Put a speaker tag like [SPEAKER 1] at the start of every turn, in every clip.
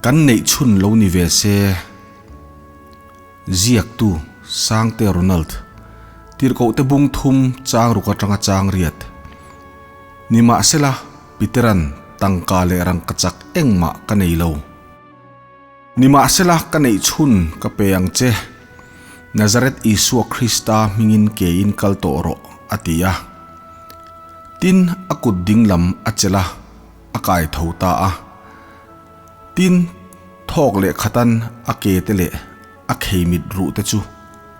[SPEAKER 1] Kan neih chhun lo ni ve se. Ziaktu, Sangte Ronald. Tirhkohte bung thum chang ruk atanga chang riat. Nimahsela, Peteran tangka leh rangkachak engmah ka nei lo. Nimahsela, ka neih chhun ka pe ang che. Nazareth Isua Krista hmingin kein kal tawh rawh, a ti a. Tin, a kut dinglam a chelh a, a kai tho ta a. Tin, thawk leh khatan a ke te leh a kheimit ruh te chu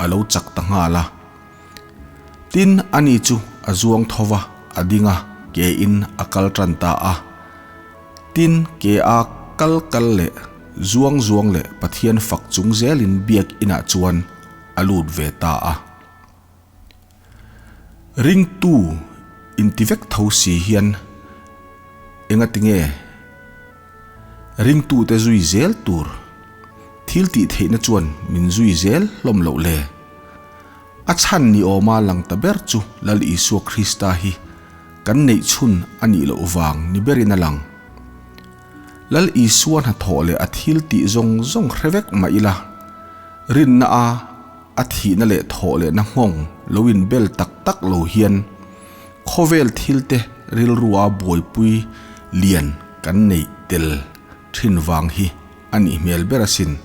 [SPEAKER 1] a lo chak ta nghal a. Tin, ani chu a zuang tho va, a ding a, ke in a kal tan ta a. Tin, ke a kal kal leh zuang zuang leh Pathian fak chung zelin biak inah chuan a lut ve ta a. Ringtu inti vek tho si hian engatinge ringtute zui zel tur thil tih theihna chuan min zui zel hlawm loh le? A chhan ni awma lang ta ber chu Lal Isua Krista hi kan neih chhun a nih loh vang ni berin a lang. Lal Isua hnathawh leh a thil tih zawng zawng hre vek mah ila, rinna a A thihna leh thawh lehna nghawng lo inbel tak tak lo hian khawvel thilte rilrua buaipui lian kan neih tel thin vang hi a nih hmel ber asin.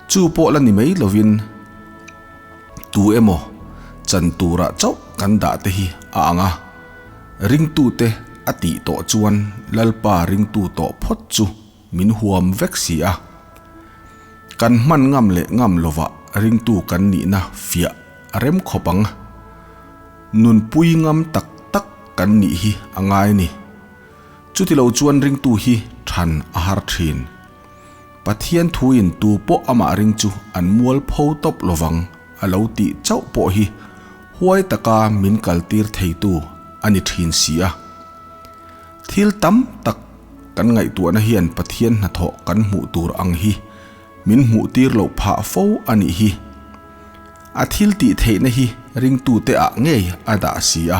[SPEAKER 1] Chu pawh la ni mai lovin tu emaw chan turah chauh kan dah te hi a ang a, ringtute a tih tawh chuan Lalpa ringtu tawh phawt chu Min huam vek si a. Kan hman ngam leh ngam lovah ringtu kan nihna fiah a rem khawp ang. Nunpui ngam tak tak kan nih hi a ngai ni. Chutilo chuan ringtu hi than a har thin. Pathian thuin tu pawh amah ring chu an mual pho tawp lovang a lo tih chauh pawh hi huai taka min kaltir theitu a ni thin si a. Thil tam tak kan ngaihtuahna hian Pathian hnathawh kan hmuh tur ang hi min hmuh tir loh phah fo a nih hi. A thil tih theihna hi ringtute ah ngei a dah si a,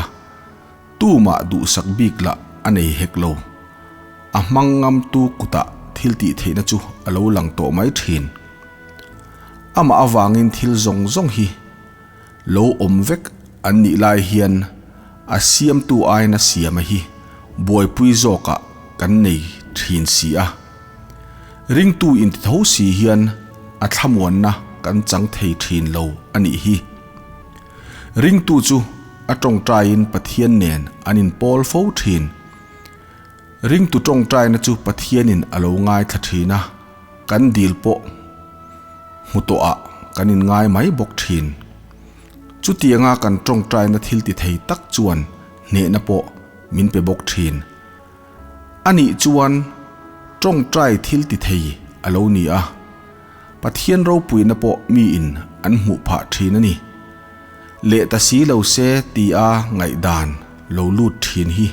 [SPEAKER 1] tumah duhsak bik lah a nei hek lo. A hmang ngamtu kutah thil tih theihna chu a lo lang tawh mai thin. Amah avangin thil zawng zawng hi Lo awm vek an nih lai hian a siamtu aina siama hi buaipui zawkah kan nei thin si a. Ringtu inti tho si hian a thlamuanna kan chang thei thin lo a nih hi. Ringtu chu a tawngtaiin Pathian nen an inpawl fo thin. Ringtu tawngtaina chu Pathianin a lo ngaithla thin a, kan dil pawh hmu tawhah kan inngai mai bawk thin. Chutianga kan tawngtaina thil ti thei tak chuan hnehna pawh min pe bawk thin. Anih chuan tawngtai thil ti thei a lo ni a, Pathian ropuina pawh miin an hmuh phah thin a ni. Leh ta si lo se tia ngaihdan lo lut thin hi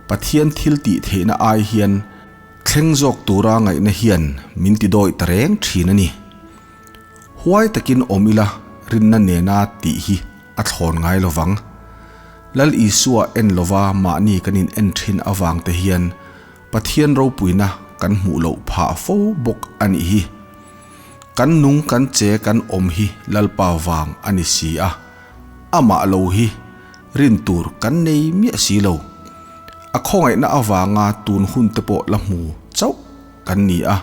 [SPEAKER 1] Pathian thil tih theihna ai hian thleng zawk tura ngaihna hian min ti dawih ta reng thin a ni. Huai takin awm ila rinna nena tih hi a thlawn ngai lovang. Lal Isua en lova mahni kan in en thin avang te hian Pathian ropuina kan hmuh loh phah fo bawk a nih hi. Kan nung kan che kan awm hi Lalpa vang a ni si a, amah lo hi rin tur kan nei miah si lo. A khawngaihna avanga tun hun te pawh la hmu chauh kan ni a,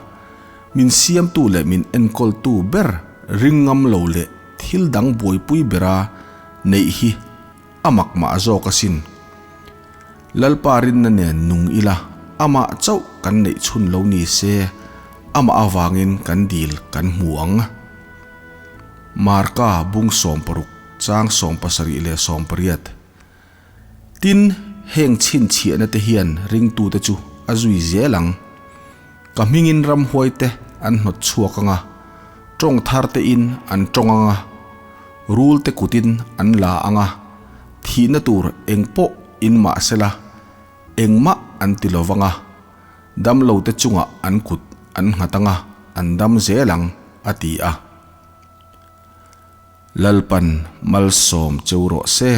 [SPEAKER 1] min siamtu leh min enkawltu ber ring ngam lo leh thil dang buaipui bera neih hi a mak mah zawk asin. Lalpa rinna nen nung ila, amah chauh kan neih chhun lo ni se, amah avangin kan dil kan hmu ang. Marka bung 60 chang 78 80. Tin, heng chhinchhiahna te hian ringtute chu a zui zel ang. Ka hmingin ramhuai te an hnawt chhuak ang a, tawng thar te in an tawng ang a, rul te kutin an la ang a, thihna tur eng pawh in mah sela, engmah an ti lo vang a, damlo te chungah an kut an nghat ang a, an dam zel ang, a ti a. Lalpan malsawm cheu rawh se.